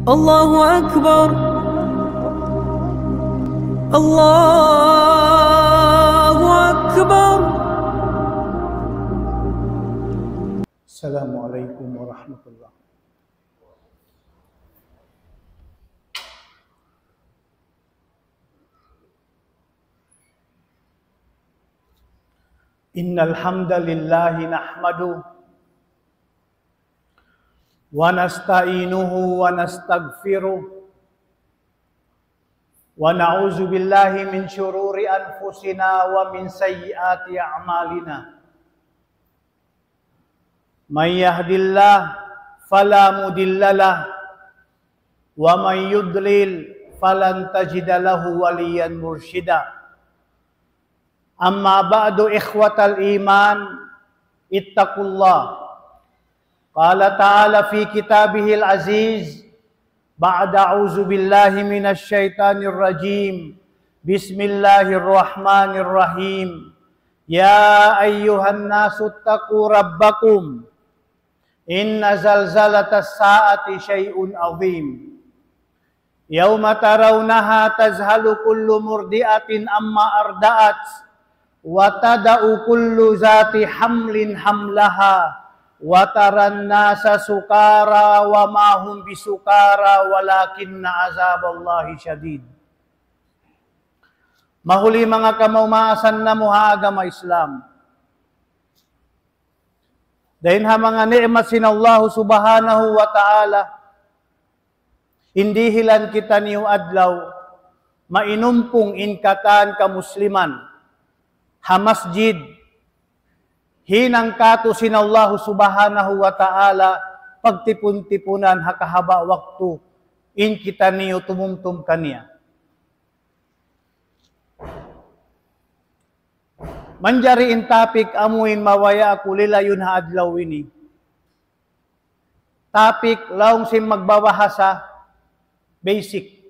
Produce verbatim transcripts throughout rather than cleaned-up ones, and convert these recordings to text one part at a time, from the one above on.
الله أكبر. الله أكبر. السلام عليكم ورحمة الله. إن الحمد لله نحمده ونستعينه ونستغفره، ونعوذ بالله من شرور أنفسنا ومن سيئات أعمالنا. من يهد الله فلا مضل له، ومن يضلل فلن تجد له وليا مرشدا. أما بعد، إخوة الإيمان، اتقوا الله. قال تعالى في كتابه العزيز بعد أعوذ بالله من الشيطان الرجيم، بسم الله الرحمن الرحيم. يا أيها الناس اتقوا ربكم إن زلزلة الساعة شيء عظيم. يوم ترونها تذهل كل مرضعة عما أرضعت وتضع كل ذات حمل حملها وترى الناس سكارى وما هم بسكارى ولكن عذاب الله شديد. Mahuli manga kamaumaasan namu' ha agama Islam. Dayn ha manga ni'mat sin Allahu Subhanahu wa Ta'ala, in dihilan kitaniyu adlaw, mainumpung in katan kamusliman, ha masjid, hinang katu' sin Allahu Subhanahu wa Ta'ala, pagtipun-tipunan ha kahaba' waktu, in kitaniyu tumumtum kaniya. Manjari in topic amuin mabaya' aku lilayun ha adlaw ini. Topic laung sin magbabahasa basic.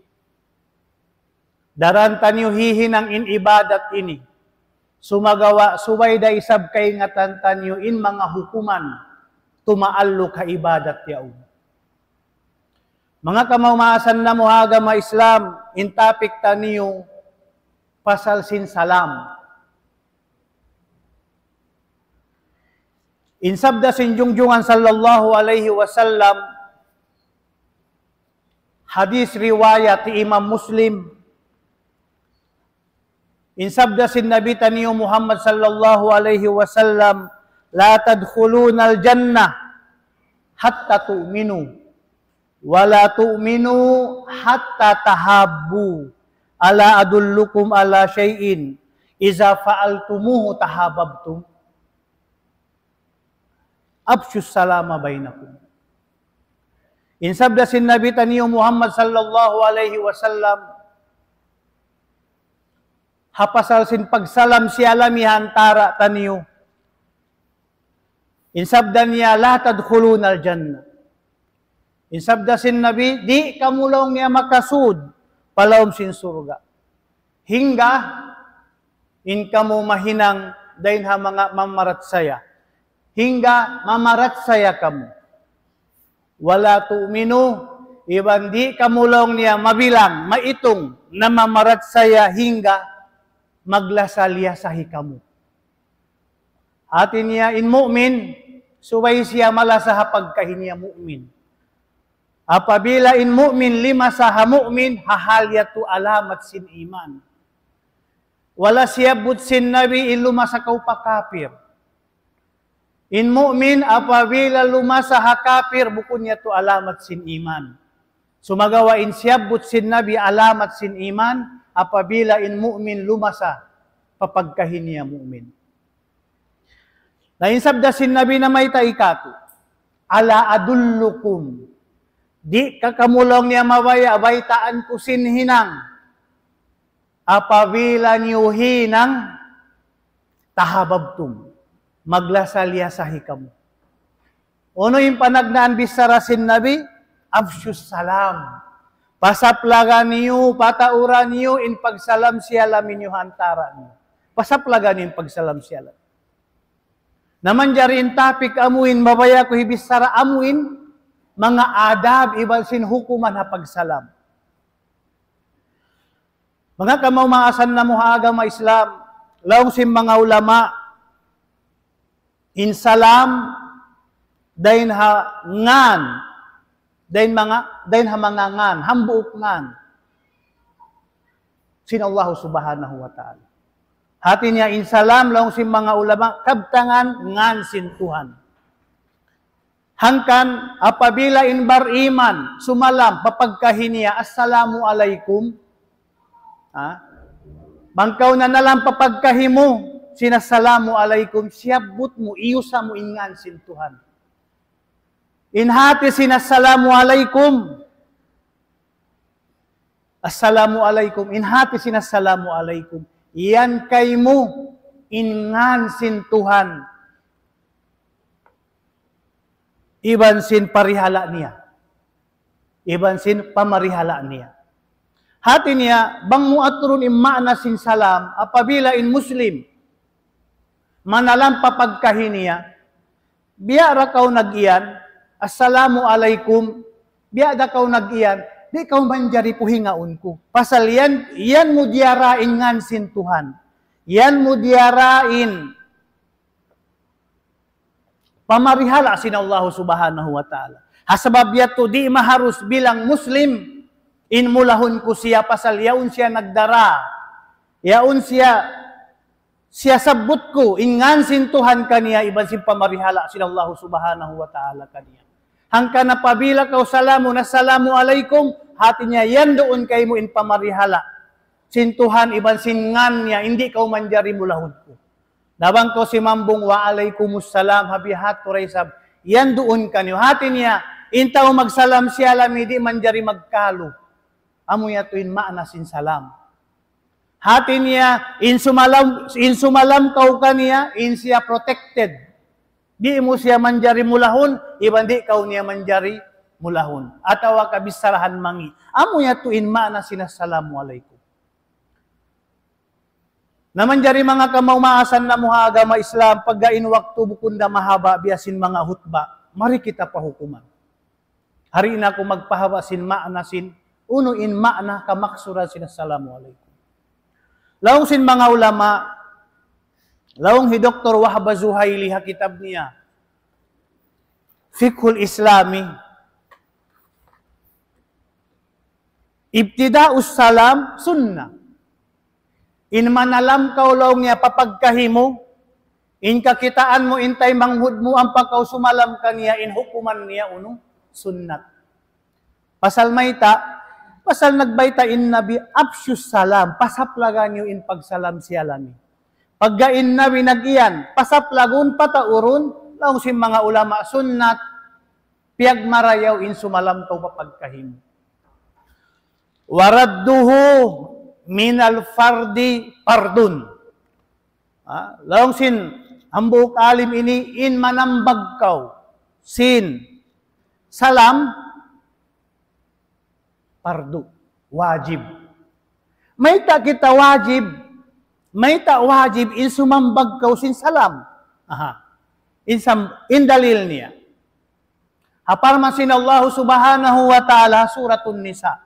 Daran taniyu hihinang in ibadat ini. Sumagawa' subay da isab kaingatan taniyu in manga hukuman tumaalluk ha ibadat yaun. Manga kamaumaasan namu' ha agama Islam, in topic taniyu pasal sin salam. In sabda sin Junjungan sallallahu alayhi wasallam, hadith riwayat Imam Muslim, in sabda sin Nabi taniyu Muhammad sallallahu alayhi wasallam, لا تدخلون الجنة حتى تؤمنوا ولا تؤمنوا حتى تحابوا ألا أدلكم على شيء إذا فعلتموه تحاببتم أفشوا السلام بينكم. In sabda sin Nabi taniyu Muhammad sallallahu alayhi wasallam, ha pasal sin pagsalam-siyalami ha antara' taniyu. In sabda niya, لا تدخلون الجنة. In sabda sin Nabi, di' kamu laung niya makasud pa lawm sin surga'. Hangga in kamu mahinang dayn ha manga mamaratsaya. Hangga mamaratsaya kamu. ولا تؤمنوا, iban di' kamu laung niya mabilang, maitung, na mamaratsaya hangga maglasa-liyasahi kamu. Hati niya in mu'min, subay siya malasa ha pagkahi niya mu'min. Apabila in mu'min limasa ha mu'min, ha hal yadtu alamat sin iman. Wala' siyabbut sin Nabi in lumasa kaw pa kapir. In mu'min apabila lumasa ha kapir, bukun yadtu alamat sin iman. Sumagawa' in siyabbut sin Nabi alamat sin iman, apabila in mu'min lumasa pa pagkahi niya mu'min. Na in sabda sin Nabi na mayta' katu', ألا أدلكم, di' ka kamu laung niya mabaya' baytaan ku sin hinang. Apabila niyu hinang, تحاببتم, maglasa-liyasahi kamu. Unu in panagnaan bichara sin Nabi? أفشوا السلام. Pasaplaga niyu, patauran niyu in pagsalam-siyalam niyu ha antara' niyu. Pasaplaga niyu in pagsalam-siyalam. Na manjari in topic amuin, mabaya' ku hibichara amuin, manga adab iban sin hukuman ha pagsalam. Manga kamaas-maasan namu' ha agama Islam, laung sin manga ulama, in salam, dayn ha ngan, dayn manga, dayn ha manga ngan, hambuuk ngan sin Allah Subhanahu wa Ta'ala. Hati niya in salam, laung sin manga ulama, kabtangan ngan sin Tuhan. Hangkan apabila in bariman sumalam pa pagkahi niya, "Assalamu alaykum." Ha? Bang kaw nanalam pa pagkahi mu sin "Assalamu alaykum," siyabbut mu, iyusa mu in ngan sin Tuhan. In hati sin "Assalamu alaykum." "Assalamu alaykum." In hati sin "Assalamu alaykum." Yan kaymu in ngan sin Tuhan iban sin parihala' niya. Iban sin pamarihala' niya. Hati niya, bang mu aturun in maana sin salam, apabila in Muslim manalam pa pagkahi niya, biya' da kaw nag-iyan, "Assalamu alaykum," biya' da kaw nag-iyan, di' kaw manjari puhingaun ku. Pasal yan, yan mu diyara in ngan sin Tuhan. Yan mu diyara in pamarihala' sin Allah Subhanahu wa Ta'ala. Ha sabab yadtu di' maharus bilang Muslim in mulahun ku siya pasal yaun siya nagdara. Yaun siya, siyasabbut ku in ngan sin Tuhan kaniya iban sin pamarihala' sin Allah Subhanahu wa Ta'ala kaniya. Hangkan apabila kaw salamun, "Assalamu alaykum," hati niya yan duun kaymu in pamarihala' sin Tuhan iban sin ngan niya, di' kaw manjari mulahun ku. Na bang kaw simambung, "Wa alaykumus salam," ha biya' hādtu da isab, yan duun kaniyu. Hati niya, in tau magsalam-siyalam di' manjari magkalu. Amu yadtu in maana sin salam. Hati niya, in sumalam, in sumalam kaw kaniya, in siya protected. Di' mu siya manjari mulahun, iban di' kaw niya manjari mulahun. Atawa kabissarahan mangi'. Amu yadtu in maana sin "Assalamu alaykum." Na manjari manga kamaas-maasan namu' ha agama Islam, pagga in waktu bukun da mahaba' biya' sin manga hutba, mari kita pa hukuman. Di' na aku magpahaba' sin maana sin, unu in maana kamaksuran sin "Assalamu alaykum." Laung sin manga ulama, laung hi Doktor Wahbah Zuhaili ha kitab niya, Fiqhul Islami, "Ibtida'us salam sunnah." In manalam kaw laung niya pa pagkahi mu, in kakitaan mu, in taymanghud mu, ampa kaw sumalam kaniya, in hukuman niya unu, sunnat. Pasal mayta', pasal nagbayta' in Nabi, "Afshus salam," pasaplaga niyu in pagsalam-siyalam. Pagga in Nabi nag-iyan, pasaplagun, pataurun, laung sin manga ulama sunnat, piyagmarayaw in sumalam kaw pa pagkahi mu. "Wa radduhu minal fardi fardun." Ha, laung sin hambuuk alim ini, in manambag kaw sin salam, fardu, wajib. Mayta' kita wajib, mayta' wajib in sumambag kaw sin salam. Aha. In sam-, in dalil niya. Ha parman sin Allah Subhanahu wa Ta'ala, Suratun Nisa,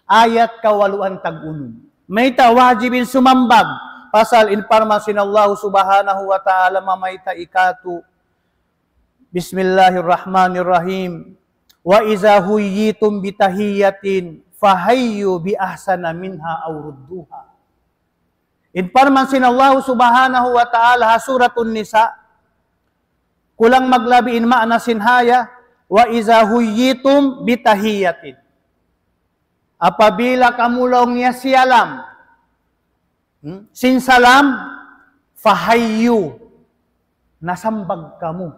ayat kawaluan tag-unum. Mayta' wajib in sumambag, pasal in parman sin Allah Subhanahu wa Ta'ala mamayta' kātu', Bismillahirrahmanirrahim. "Wa iza huyyitum bitahiyatin fahayyu bi ahsana minha aw rudduha." In parman sin Allah Subhanahu wa Ta'ala ha Suratun Nisa, kulang maglabi in maana sin haya, "Wa iza huyyitum bitahiyatin." Apabila kamu laung niya siyalam, hmm, sin salam, fahayyu, nasambag kamu.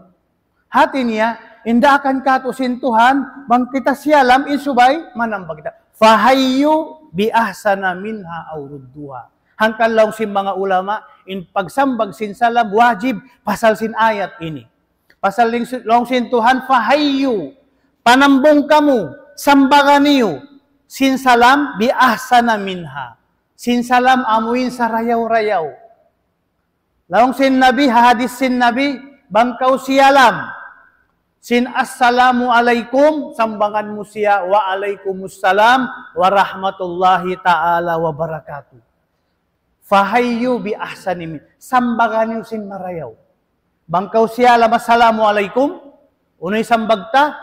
Hati niya, in daakan kātu' sin Tuhan, bang kita siyalam, in subay, manambag kita. Fahayyu bi ahsana minha aw rudduha. Hangkan laung sin manga ulama, in pagsambag sin salam, wajib, pasal sin ayat ini. Pasal ling-, laung sin Tuhan, fahayyu, panambung kamu, sambaga niyu, sin salam, bi ahsana minha. Sin salam amuin sarayaw-rayaw. Laung sin Nabi, ha hadis sin Nabi, bang kaw siyalam, Sin assalamu alaykum, sambangan mu siya, wa alaykumussalam warahmatullahi ta'ala wabarakatuh. Fahayyu bi ahsani min-, sambagan niyu sin marayaw. Bang kaw siya laung assalamu alaykum, unu in sambag ta?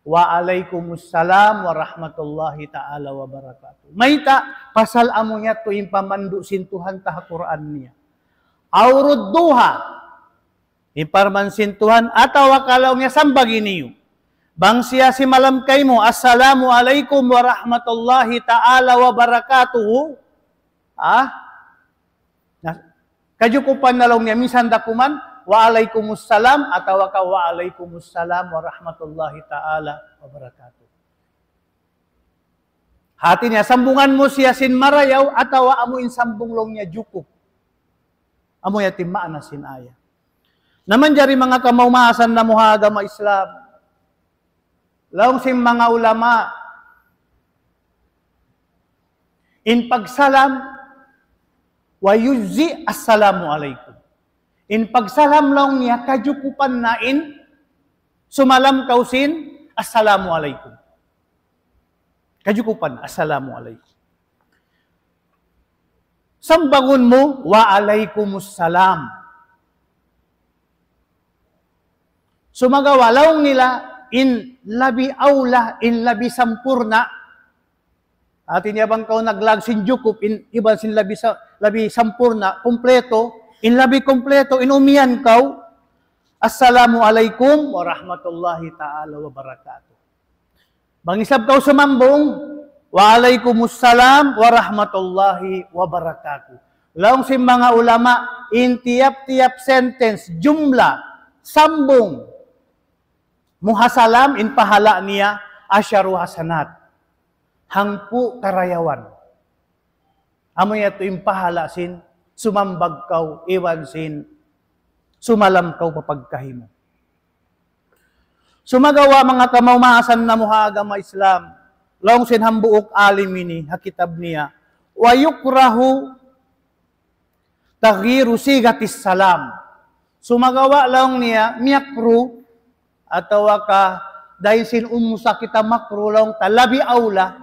Wa alaykumussalam warahmatullahi ta'ala wabarakatuh. Mayta', pasal amu yadtu in pamandu' sin Tuhan ta ha Qur'an niya. Aw rudduha, in parman sin Tuhan, atawa ka laung niya sambagi niyu. Bang siya simalam kaymu, "Assalamu alaykum warahmatullahi ta'ala wabarakatuh." Ah? Na, kajukupan na laung niya, minsan da kuman, "Wa alaykumussalam," atawa ka, "Wa alaykumussalam warahmatullahi ta'ala wabarakatuh." Hati niya, sambungan mu siya sin marayaw, atawa amu in sambung laung niya jukup. Amu yadtu in maana sin ayat. Na manjari manga kamaas-maasan namu' ha agama Islam. Laung sin manga ulama, in pagsalam, wa yujzi assalamu alaykum. In pagsalam laung niya kajukupan na in sumalam kaw sin assalamu alaykum. Kajukupan, "Assalamu alaykum." Sambangun mu, "Wa alaykumussalam." Sumagawa' laung nila, in labi awla, in labi sampurna'. Hati niya bang kaw naglag sin jukup, in iban sin labi sa-, labi sampurna', kumpleto, in labi kumpleto, in umiyan kaw, "Assalamu alaykum warahmatullahi ta'ala wabarakatuh." Bang isab kaw sumambung, "Wa alaykumussalam warahmatullahi wabarakatuh." Laung sin manga ulama, in tiyap-tiyap sentence, jumla, sambung, mu ha salam, in pahala' niya, asharu hasanat. Hangpu' karayawan. Amu yadtu in pahala' sin sumambag kaw iban sin sumalam kaw pa pagkahi mu. Sumagawa' manga kamaas-maasan namu' ha agama Islam, laung sin hambuuk alim ini ha kitab niya, "Wa yukrahu taghyiru sighatis salam." Sumagawa' laung niya, miyakruh, atawa ka dayn sin umu sa kita makruh, laung ta labi awla.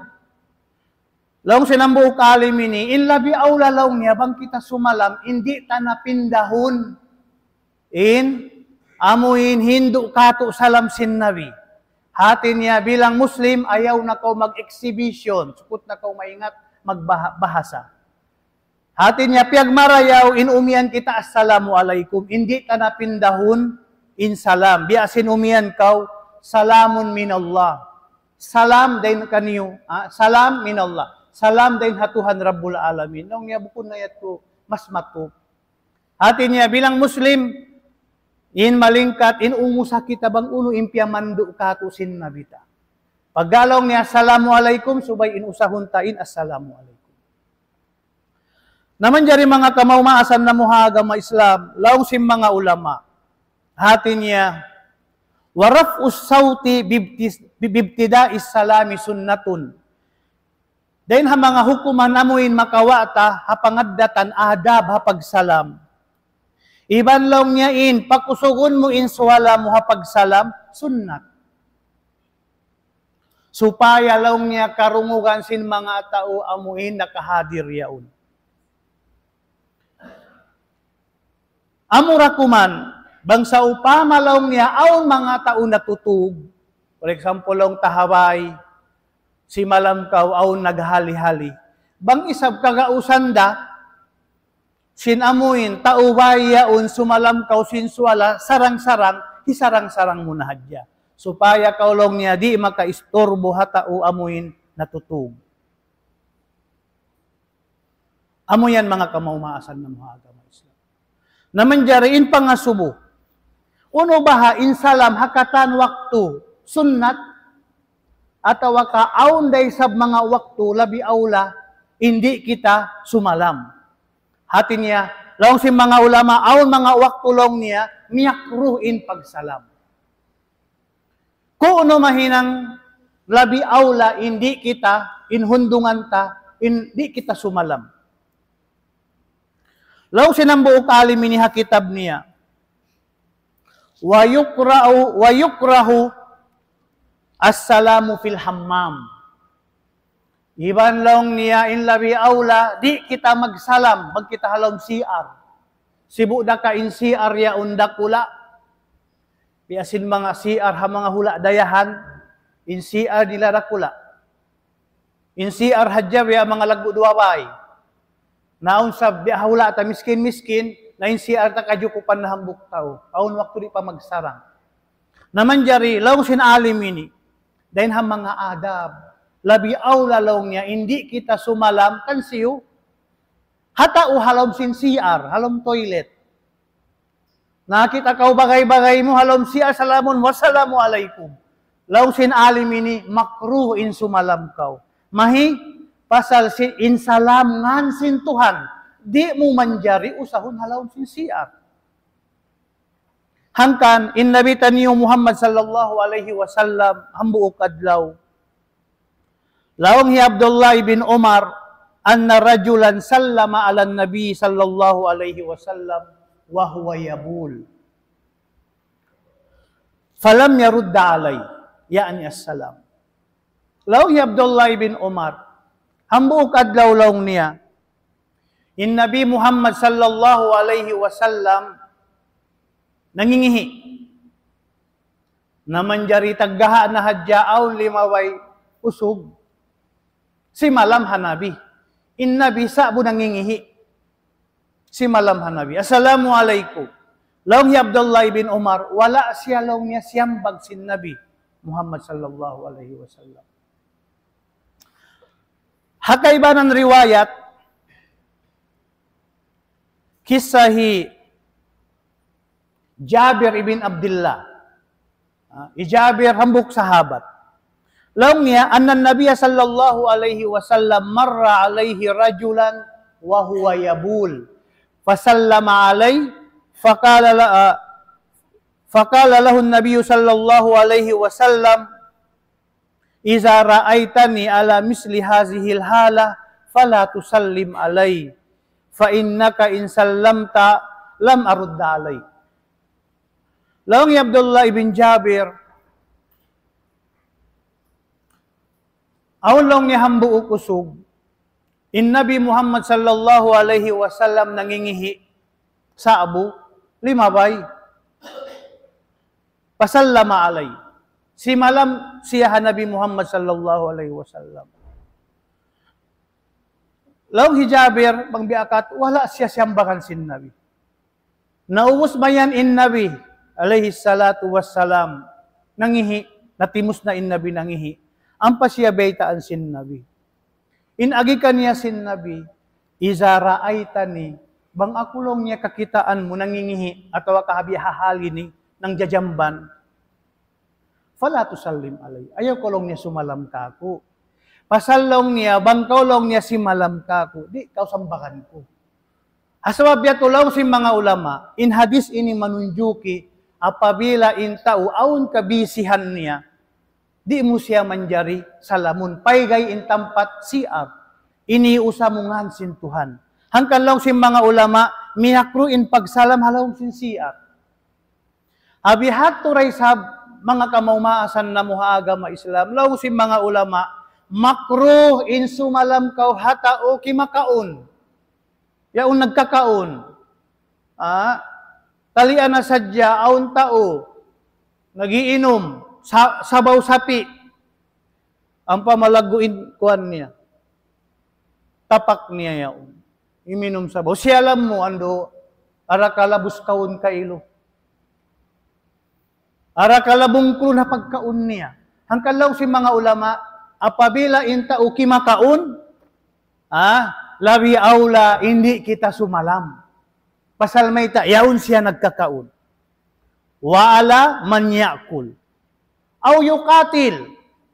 Laung sin hambuuk alim ini, in labi awla laung niya, bang kita sumalam, in di' ta na pindahun in, amu in hindu' katu' salam sin Nabi. Hati niya bilang Muslim, ayaw na kaw mag-exhibition, sukut na kaw maingat magbahasa. Hati niya piyagmarayaw in umiyan kita, "Assalamu alaykum." In di' ta na pindahun in salam. Biya' sin umiyan kaw, "Salamun minallah." Salam dayn kaniyu, ah, salam minallah. Salam dayn ha Tuhan Rabbul Alamin. Laung niya bukun na yadtu mas matup. Hati niya bilang Muslim, in malingkat, in umu sa kita bang unu in piyamandu' katu' sin Nabi ta. Pagga laung niya, "Assalamu alaykum," subay in usahun ta in, "Assalamu alaykum." Na manjari manga kamaas-maasan namu' ha agama Islam, laung sin manga ulama. Hati niya, "Wa raf'us sawti bibtis-, bibtida'is salami sunnatun." Dayn ha manga hukuman amu in makawa' ta ha pangaddatan adab ha pagsalam. Iban laung niya in, pakusugun mu in suwala mu ha pagsalam, sunnat. Supaya laung niya karungugan sin manga tau amu in nakahadir yaun. Amura kuman, bang sawpama laung niya awn manga tau natutug, for example, laung ta ha bay, simalam kaw awn naghali-hali. Bang isab kagausan da, sin amu in, tau bay yaun sumalam kaw sin suwala, sarang-sarang, hisarang-sarang mu na hadja. Supaya kaw laung niya di' makaisturbo ha tau amu in natutug. Amu yan manga kamaas-maasan namu' ha agama Islam. Na manjari in pangasubu. Unu baha' in salam ha katan waktu sunnat atawa ka awn da isab manga waktu labi awla in di' kita sumalam. Hati niya, laung sin manga ulama, awn manga waktu laung niya, miyakruh in pagsalam. Kunu' mahinang labi awla in di' kita, in hundungan ta, in di' kita sumalam. Laung sin hambuuk alim ini ha kitab niya, ويكره ويكره السلام في الحمام. Iban laung niya in labi awla, di' kita magsalam, bang kita ha lawm C R. Sibu' da ka in C R yaun dakula'. Biya' sin manga C R ha manga hula' dayahan, in C R nila dakula'. In C R hadja biya' manga laggu' duwa bay. Na awn sab biya' ha hula' ta miskin-miskin, na in C R ta kajukupan na hambuuk tau. Awn waktu di' pa magsarang. Na manjari, laung sin alim ini, dayn ha manga adab. Labi awla laung niya, in di' kita sumalam, kan siyu. Hata u ha lawm sin C R, ha lawm toilet. Na kita kaw bagay-bagay mu, ha lawm C R salamun, "Wassalamu alaykum." Laung sin alim ini, makruh in sumalam kaw. Mahi, pasal sin in salam ngan sin Tuhan, di' mu manjari usahun ha lawm sin C R. Hangkan in Nabi taniyu Muhammad sallallahu alayhi wasallam hambuuk adlaw. Laung hi Abdullah ibn Umar, أن رجلا سلم على النبي صلى الله عليه وسلم وهو يبول فلم يرد عليه، يعني السلام. Laung hi Abdullah ibn Umar, hambuuk adlaw laung niya, in Nabi Muhammad sallallahu alayhi wasallam nangingihi'. Na manjari taggaha' na hadja awn limabay usug. Simalam ha Nabi. In Nabi sa'bu nangingihi'. Simalam ha Nabi. "Assalamu alaykum." Laung hi Abdullah ibn Umar, wala' siya laung niya siyambag sin Nabi Muhammad sallallahu alayhi wasallam. Ha kaibanan riwayat, kissa hi Jabir ibn Abdullah. Ah, hi Jabir hambuuk sahabat. Laung niya, أن النبي صلى الله عليه وسلم مر عليه رجلا وهو يبول فسلم عليه فقال ل-، ah, فقال له النبي صلى الله عليه وسلم: إذا رأيتني على مثل هذه الحالة فلا تسلم علي، فإنك إن سلمت لم أرد عليك. Laung hi Abdullah ibn Jabir, awn laung niya hambuuk usug, in Nabi Muhammad sallallahu alayhi wasallam nangingihi', sa'bu, limabay. فسلم علي. Simalam siya ha Nabi Muhammad sallallahu alayhi wasallam. Laung hi Jabir, bang biya' katu', wala' siya siyambagan sin Nabi. Naubus mayan in Nabi, alayhi salatu wassalam, nangihi', natimus na in Nabi nangihi'. Ampa siya baytaan sin Nabi. In agi kaniya sin Nabi, إذا رأيتني, bang aku laung niya kakitaan mu nangingihi', atawa kahabi hahal ini, nangjajamban, فلا تسلم علي. Ayaw kaw laung niya sumalam kāku'. Pasal laung niya, bang kaw laung niya simalam kāku', di' kaw sambagan ku. Ha sabab yadtu laung sin manga ulama, in hadis ini manunjuki, apabila in tau awn kabisihan niya, di' mu siya manjari salamun. Paygay in tampat C R. Ini usa mu ngan sin Tuhan. Hangkan laung sin manga ulama, miyakruh in pagsalam ha lawm sin C R. Ha bihadtu da isab manga kamaas-maasan namu' ha agama Islam. Laung sin manga ulama, makruh in sumalam kaw ha tau kimakaun. Yaun nagkakaun. Ah, talian na sadja, awn tau, nagiinum, sa-, sabaw sapi. Ampa malaggu' in kuwan niya. Tapak niya yaun. Iminum sabaw. Siya laung mu, andu', arakala' bus kaun kailu. Arakala' bungkul na pagkaun niya. Hangkan laung sin manga ulama, apabila in tau kimakaun, ah, labi awla, di' kita sumalam. Pasal mayta', yaun siya nagkakaun. وعلى من يأكل. أو يقاتل.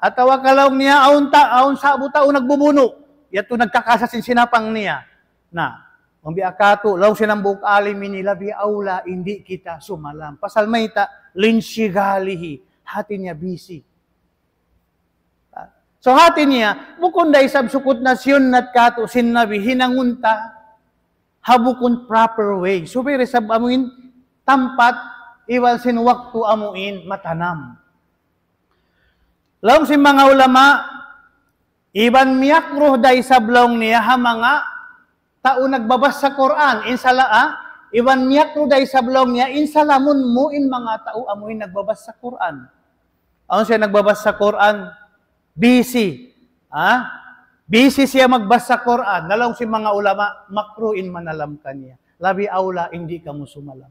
Atawa ka laung niya, awn ta-, awn sa'bu tau nagbubunu'. Yadtu nagkakasa sin sinapang niya. Na, bang biya' katu', laung sin hambuuk alim ini, labi awla, di' kita sumalam. Pasal mayta', لانشغاله. Hati niya busy. So hati niya, bukun da isab sukut na siyunnat katu' sin Nabi, hinangun ta, ha bukun proper way. Subay da isab amuin tampat, iban sin waktu amuin matanam. Laung sin manga ulama, iban miyakruh da isab laung niya ha manga tau nagbabasa Qur'an, in sala-, ah, iban miyakruh da isab laung niya, in salamun mu in manga tau amuin nagbabasa Qur'an. Awn siya nagbabasa Qur'an, busy. Ha? Busy siya magbasa Qur'an. Na laung sin manga ulama, makruh in manalam kaniya. Labi awla, in di' kamu sumalam.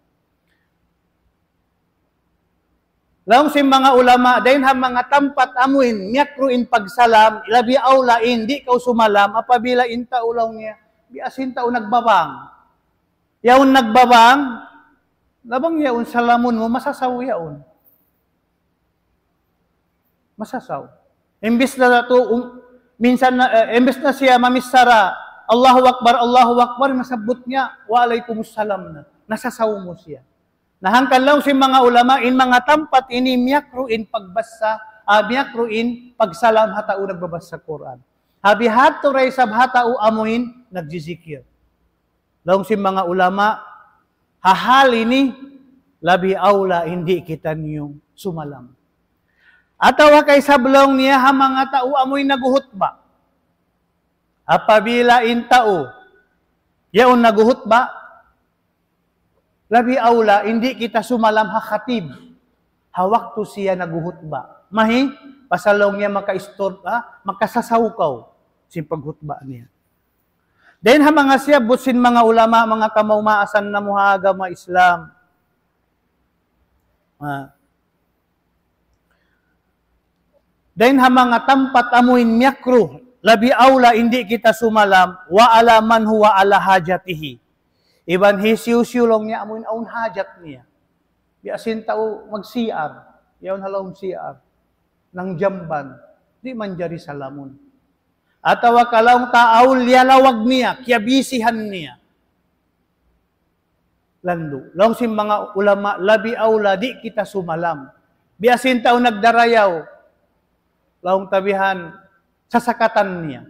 Laung sin manga ulama, dayn ha manga tampat amuin, miyakruh in pagsalam, labi awla in, di' kaw sumalam, apabila in tau laung niya, biya' sin tau nagbabang. Yaun nagbabang, na bang yaun salamun mu, masasaw yaun. Masasaw. Imbis na tu, um, minsan na, eh, imbis na siya mamichara, "Allahu Akbar, Allahu Akbar," nasabbut niya, "Wa alaikumus salam" na. Nasasaw mu siya. Na hangkan laung sin manga ulama, in manga tampat ini miyakruh in pagbasa, ah, miyakruh in pagsalam ha tau nagbabasa Qur'an. Ha bihadtu da isab ha tau amuin nagjizikir. Laung sin manga ulama, ha hal ini, labi awla in di' kitaniyu sumalam. Atawa ka isab laung niya ha manga tau amuin naghuhutba. Apabila in tau yaun naghuhutba, labi awla, in di' kita sumalam ha khatib. Ha waktu siya naghuhutba. Mahi, pasal laung niya maka-istorb, ha? Makasasaw kaw sin paghutba niya. Dayn ha manga siyabbut sin manga ulama, manga kamaas-maasan namu' ha agama Islam. Ha. Dayn ha manga tampat amuin miyakruh, labi awla in di' kita sumalam, wa ala man huwa ala hajatihi. Iban hisiyu-siyu laung niya amuin awn hajat niya. Biya' sin tau mag-C R, yaun ha lawm C R, nangjamban, di' manjari salamun. Atawa ka laung ta awn liyalawag niya, kiyabisihan niya. Landu'. Laung sin manga ulama, labi awla di' kita sumalam. Biya' sin tau nagdarayaw. Laung ta bihan, sasakatan niya.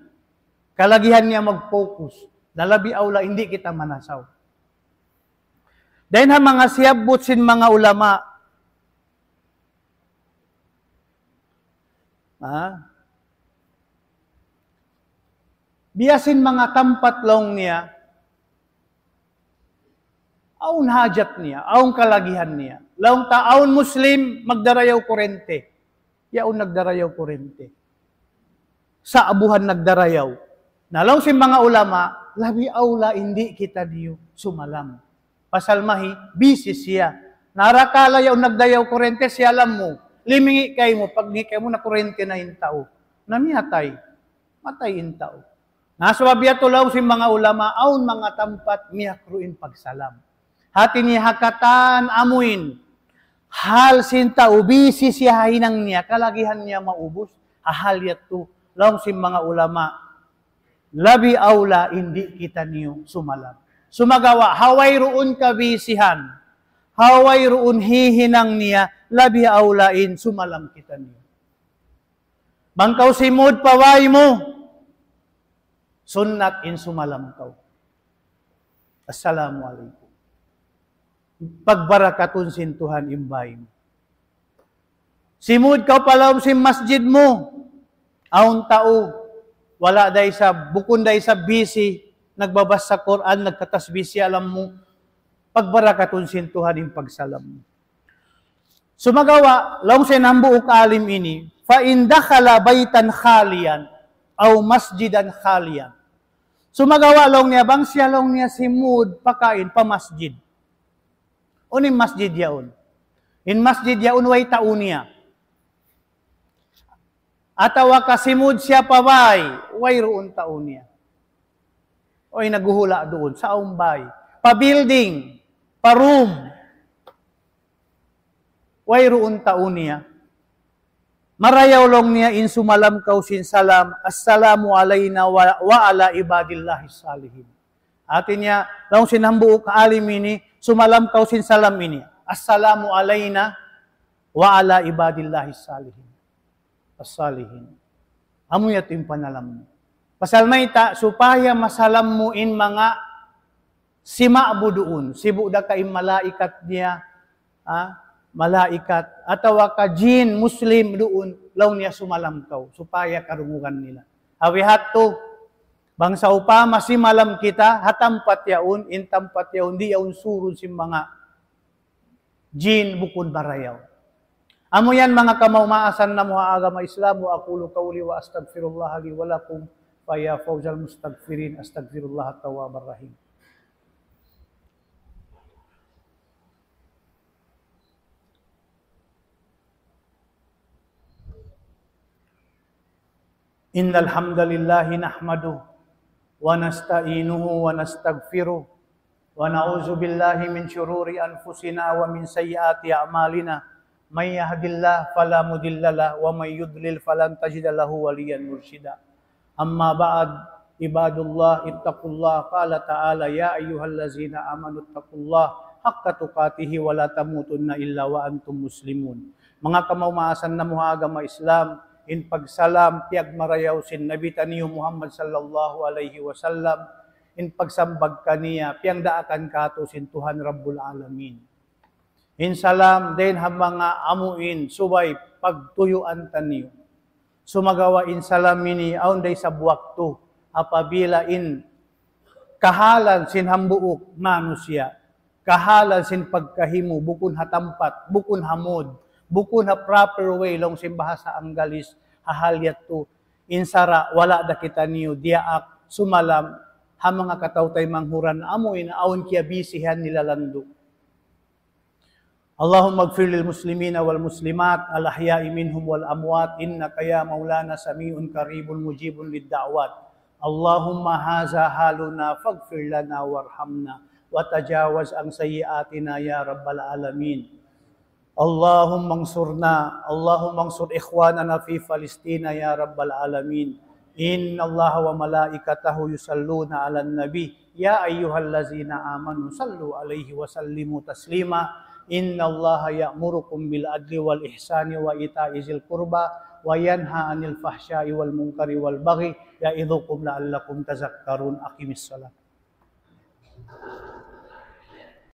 Kalagihan niya mag-focus. Na labi awla, in di' kita manasaw. Dayn ha manga siyabbut sin manga ulama. Ha? Biya' sin manga tampat laung niya, awn hajat niya, awn kalagihan niya. Laung ta awn Muslim, magdarayaw kurente. Yaun nagdarayaw kurente. Sa'buhan nagdarayaw. Na laung sin manga ulama, labi awla in di' kitaniyu sumalam. Pasal mahi, busy siya. Na arakala' yaun nagdarayaw kurente, siya laung mu. Limingi' kaymu, pag-ngi' kaymu na kurente na in tau. Na miyatay. Matay in tau. Na sabab yadtu laung sin manga ulama, awn manga tampat miyakruh in pagsalam. Hati niya ha katan amuin. Hal sin tau busy siya ha hinang niya, kalagihan niya maubus. Ha hal yadtu, laung sin manga ulama, labi awla in di' kitaniyu sumalam. Sumagawa', ha wayruun kabisihan, ha wayruun hihinang niya, labi awla in sumalam kitaniyu. Bang kaw simud pa way mu, sunnat in sumalam kaw. Assalamu alaykum. Pagbarakatun sin Tuhan in bay mu. Simud kaw pa lawm sin masjid mu. Awn tau, wala' da isab, bukun da isab busy, nagbabasa Qur'an, nagtatasbih siya laung mu. Pagbarakatun sin Tuhan in pagsalam mu. Sumagawa', laung sin hambuuk alim ini, فإن دخل بيتا خاليا أو مسجدا خاليا. Sumagawa' laung niya, bang siya laung niya simud pakain pa masjid. Unu in masjid yaun? In masjid yaun way tau niya. Atawa ka simud siya pa bay, wayruun tau niya. Uy, naghuhula' duun, sa awn bay. Pa building, pa room. Wayruun tau niya. Marayaw laung niya in sumalam kaw sin salam, "Assalamu alayna wa, wa ala ibadillahis salihin." Hati niya, laung sin hambuuk alim ini, sumalam kaw sin salam ini, "Assalamu alayna wa ala ibadillahis salihin." As-salihin. Amu yadtu in panalam mu. Pasal mayta', supaya masalam mu in manga sima'bu duun, sibu' da ka in malaikat niya, ha, malaikat, atawa ka jin, Muslim duun, laung niya sumalam kaw, supaya karungugan nila. Awi hatu, bang sawpama simalam kita, ha tampat yaun, in tampat yaun, di' yaun surun sin manga jin bukun marayaw. Amu yan manga kamaas-maasan namu' ha agama Islam, وأقول قولي وأستغفر الله لي ولكم فيا فوز المستغفرين، أستغفر الله التواب الرحيم. إن الحمد لله نحمده ونستعينه ونستغفره ونعوذ بالله من شرور أنفسنا ومن سيئات أعمالنا. من يهد الله فلا مضل له ومن يضلل فلن تجد له وليا مرشدا. أما بعد، عباد الله، اتقوا الله. قال تعالى: يا أيها الذين آمنوا اتقوا الله حق تقاته ولا تموتن إلا وأنتم مسلمون. Manga kamaas-maasan namu' ha agama Islam, in pagsalam, piyagmarayaw sin Nabi taniyu Muhammad sallallahu alayhi wasallam, in pagsambag kaniya, piyagdaakan kātu' sin Tuhan Rabbul Alamin. In salam, dayn ha manga amuin, subay pagtuyuan taniyu. Sumagawa' in salam ini, awn da isab waktu, apabila in kahalan sin hambuuk manusiya', kahalan sin pagkahi mu, bukun ha tampat, bukun ha mood, bukun ha proper way, laung sin bahasa Anggalis, ha hal yadtu, in sara', wala' da kitaniyu diyaak sumalam, ha manga kataw-taymanghuran, amuin, awn kiyabisihan nila landu'. اللهم اغفر للمسلمين والمسلمات الأحياء منهم والأموات إنك يا مولانا سميع قريب مجيب للدعوات. اللهم هذا حالنا فاغفر لنا وارحمنا وتجاوز عن سيئاتنا يا رب العالمين. اللهم انصرنا، اللهم انصر إخواننا في فلسطين يا رب العالمين. إن الله وملائكته يصلون على النبي يا أيها الذين آمنوا صلوا عليه وسلموا تسليما. إن الله يأمركم بالعدل والإحسان وإيتاء ذي القربى وينهى عن الفحشاء والمنكر والبغي يعظكم لعلكم تذكرون. أقم الصلاة.